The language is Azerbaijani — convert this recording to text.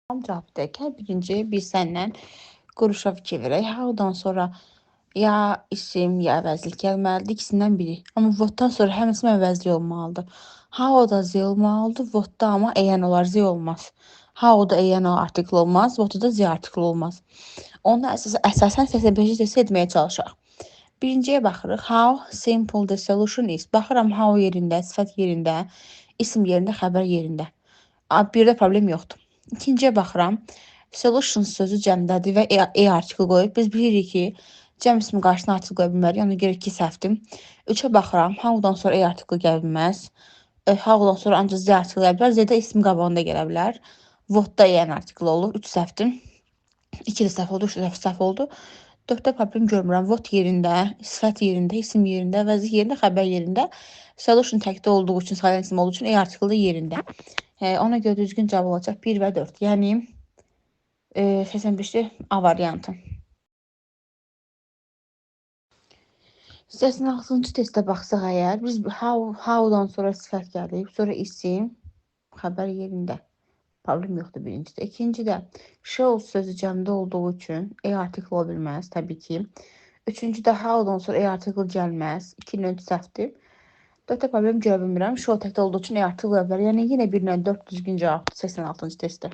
Cavab deyək. Birinci biz səndən quruşa fikir verək. How-dan sonra ya isim, ya əvəzlik gəlməlidir. İkisindən biri. Amma what-dan sonra həm isim əvəzlik olmalıdır. How-da Z olmalıdır, what-da amma en olar, Z olmaz. How-da en artikl olmaz, what-da da Z artikl olmaz. Onda əsasən 85-ci testi etməyə çalışaq. Birinciyə baxırıq. How simple the solution is. Baxıram how yerində, sifət yerində, isim yerində, xəbər yerində. Birdə problem yoxdur. İkinciyə baxıram. Solution sözü cəmdədir və e artikli qoyub. Biz bilirik ki, cəm ismi qarşısına artikl qoya bilmərik. Ona görə 2 səhvdir. 3-ə baxıram. How-dan sonra e artikli gələ bilməz. How-dan sonra ancaq Z artikli gələ bilər. Z-də ismi qabağında gələ bilər. What-da en artikli olur. 3 səhvdir. 2 də səhv oldu, 3 də səhv oldu. 4-də problem görmürəm. What yerində, sifət yerində, isim yerində, əvəzlik yerində, xəbər yerində. Solution təkdə olduğu üçün, sayan isim olduğu üçün e artikli də yerində. Ona görə düzgün cavab olacaq 1 və 4. Yəni 85-də A variantı. 86-cı testə baxsaq əgər, biz how-dan sonra sifət gəlib, sonra isim, xəbər yerində. Problem yoxdur birincidə. İkincidə show sözü cəmdə olduğu üçün e artikli ola bilməz təbii ki. Üçüncüdə how-dan sonra e artikli gəlməz. 2 ilə 3 səhvdir. 4-də problem görə bilmirəm. Show təkdə olduğu üçün e artikli ola bilər. Yəni yenə 1 ilə 4 düzgün cavabdır 86-cı testdə.